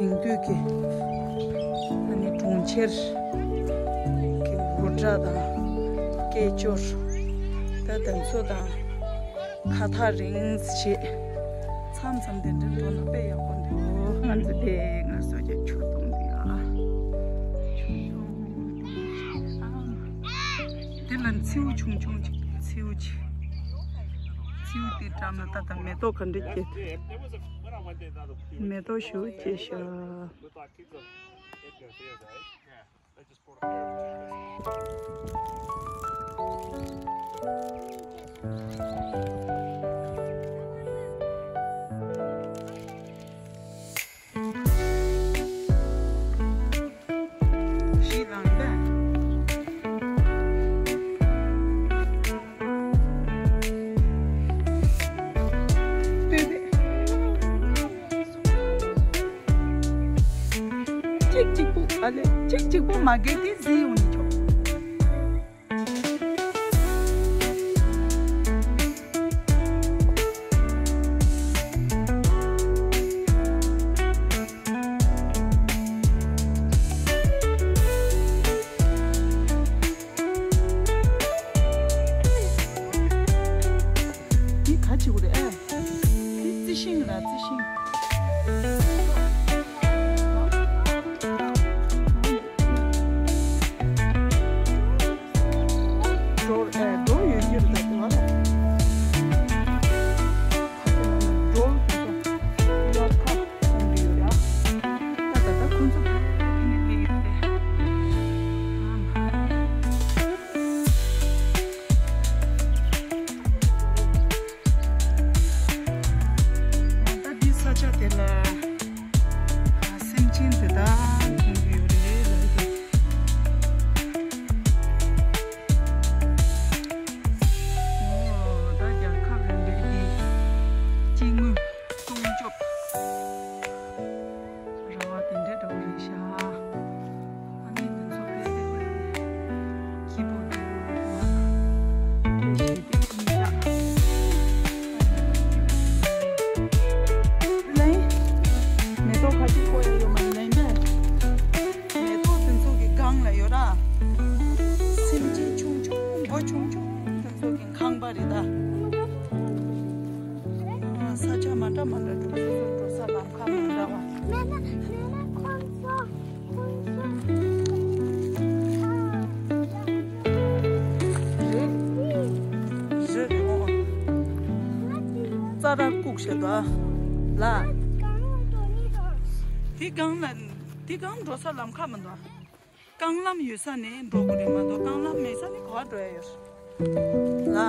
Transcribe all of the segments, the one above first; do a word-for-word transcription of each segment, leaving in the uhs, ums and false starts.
དེང་དུས་ཀྱི་ཨ་ནི་གྲོང་ཁྱེར་གྱི་འུར་སྒྲ་དང་སྐད་ཅོར་ད་དེ་ཚོ་དང་ཁ་ཐག་རིང་བྱེད། མཚམས་མཚམས་དེ་འདྲ་འགྲོ་ན་དཔེ་ཡག་པོ་འདུག་ང་ཚོ་དེ་ང་ཚོ་གི་ཆུ་དོང་འདི་ལ། དེ་ལ་མཚེའུ་ཆུང་ཆུང་ཅིག་མཚེའུ་ཅིག་མཚེའུ་དེ་འགྲམ་ལ་ད་ལྟ་མེ་ཏོག་ག་འདྲ་སྐྱེས། མེ་ཏོག་ཞིག་སྐྱེས་ཤག་གཅིག་གཅིག་པོ་ཨ་ལེ་གཅིག་གཅིག་པོ་མ་གས་ཏེ་བཟི་ཡོང་ནི་ཆོག་འདི་ག་བྱེད་དགོས་རེད་ཨེ། འདི་རྩི་ཤིང་ར་རྩི་ཤིང་། འགྲོ་ཨེ་འགྲོ་ཡོད་རྒྱུ་རེད་ད་དེ་བ་ལ། འགྲོ་འདི་ཚོ་ཡར་ཁ། སྲུང་སྐྱོབ། ར་བ་དེ་འདྲའི་འདྲ་བོ་རེད་ཤག་ཨ་ནི་ང་ཚོ་དཔེ་དེ་སྐྱིད་པོ་འདུག་སྐད་ཆ་དེ་གཉིས་ཀ་ལན། མེ་ཏོག་ཁ་ཅིག་ཁོ་ཡ་ཡོད་མ་རེད་ལན་པས། མེ་ཏོག་དེ་ཚོ་གི་སྒང་ལ་ཡོད་ར། སེམས་ཅན་ཆུང་ཆུང་མགོ་ཆུང་ཆུང་དེ་ཚོ་གི་ཁང་པ་རེད་ད། ས་ཆ་མ་འདྲ་མ་འདྲ་འགྲོ་སོ་སོ་འགྲོ་ས་ལམ་ཁ་མ་འདྲ་བ། མེད་ན་མེད་ན་ཁོང་ཚོ་ཁོང་ཚོ་རེད། རེད་རེད་འོ། རྩྭ་ར་བཀུག་བྱེད་དོ། ལ། དེ་སྒང་ལ་དེ་སྒང་འགྲོ་ས་ལམ་ཁ་མི་འདུག་རྐང་ལམ་ཡོད་ས་ནས་འགྲོ་དགོས་རེད་མ་གཏོགས་རྐང་ལམ་མེད་ས་ནས་ག་པར་འགྲོ་ཡ་ཡོད། ལ།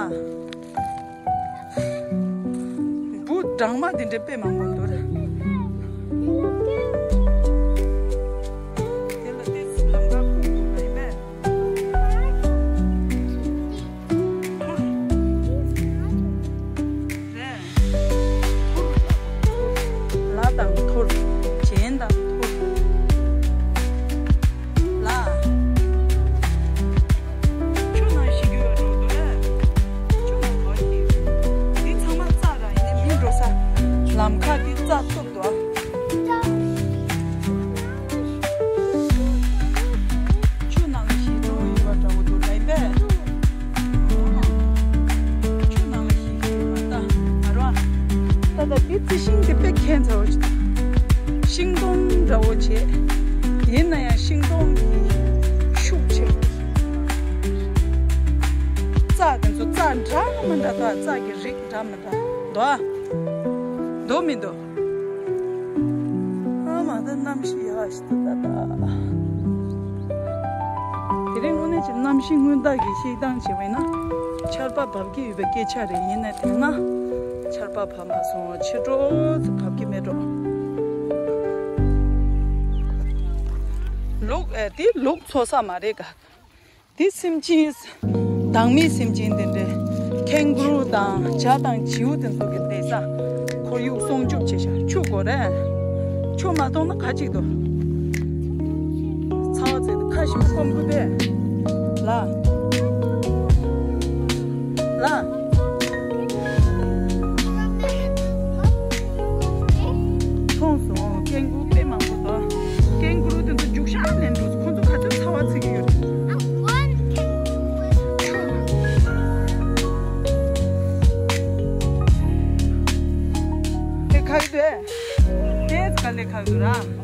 འབུ་སྦྲང་མ་དེ་འདྲ་དཔེ་མང་པོ་འདུག་ར། དེ་ལ་ཏོག་ཙམ་ལམ་ཁ་ཁུག་དགོས་ན་ཡིན་པས། ཐུར། རེད། ཐུར། ལ་དང་ཐུར། གྱེན་དང་ཐུར། ལ། ཆུ་ནང་ཞིག་ཡོད་འགྲོ་འདུག་ལ། སོབ་འདུག་ཨ། ཆུ་ནང་ལ་ཞིག་འགྲོ་ཡོད་པ་འདྲ་བོ་འདུག་ལབ་པས། ཆུ་ནང་ལ་ཞིག་ཡོད་པ་ལྟ་མ་རོ། ད་ལྟ་འདི་རྩི་ཤིང་འདི་དཔེ་ཁྱད་མཚར་བོ་ཞིག་འདུག་ཤིང་སྡོང་འདྲ་བོ་བྱས། ཡིན་ན་ཡང་ཤིང་སྡོང་གི་ཤུགས་ཆེ་བོ། རྩྭ་དེ་ཚོ་རྩྭ་འདྲ་མི་འདྲ་དང་རྩྭ་གི་རིགས་འདྲ་མི་འདྲ་འདུག་ཨ། འདུག་མི་འདུག་ཨ་མ་ད་གནམ་གཤིས་ཡག་ཤི་ད་ད་ད། དེ་རིང་དངོས་གནས་ཀྱི་གནམ་གཤིས་སྔོན་བརྡ་གི་གཤིས་སྟངས་བྱས་པ་ཡིན་ན། ཆར་པ་བབས་ཀྱི་ཡོད་པའི་སྐད་ཆ་རེད། ཡིན་ནའི་དེ་སྔ་ཆར་པ་བབས་མ་སོང་། ཕྱི་དྲོ་ཚོ་བབས་ཀྱི་མེད་འགྲོ། ལུག་ཨེ་དེ་ལུག་འཚོ་ས་མ་རེད་ག། འདི་སེམས་ཅན། སྡང་མིའི་སེམས་ཅན་དེ་འདྲའི་ཁེང་གུ་རུ་དང་བྱ་དང་བྱིའུ་དེ་ཚོ་གི་བསྡད་ས། ཁོར་ཡུག་སྲུང་སྐྱོབ་བྱེད་ཤག་ཆུ་དགོས་རེད། ཆུ་མ་གཏོང་ན་ག་ཅིག་འདུག་ཚ་བ་ཚད་ཁ་ཞིག་སྐོམ་གུ་དེ། ལ། ལ། མཐོང་སོང་། ཀེང་གུ་རུ་དཔེ་མང་པོ་འདུག་ཀེང་གུ་རུ་དེ་ཚོ་རྒྱུག་ཤར་ནས་འགྲོ། ཁོ་ཚོ་ག་ཚོད་ཚ་བ་ཚིག་གི་ཡོད་རེད། དེ་ག་རེ་འདུག་དེ་ག་ལེ་ག་རེ་འདུག་ར།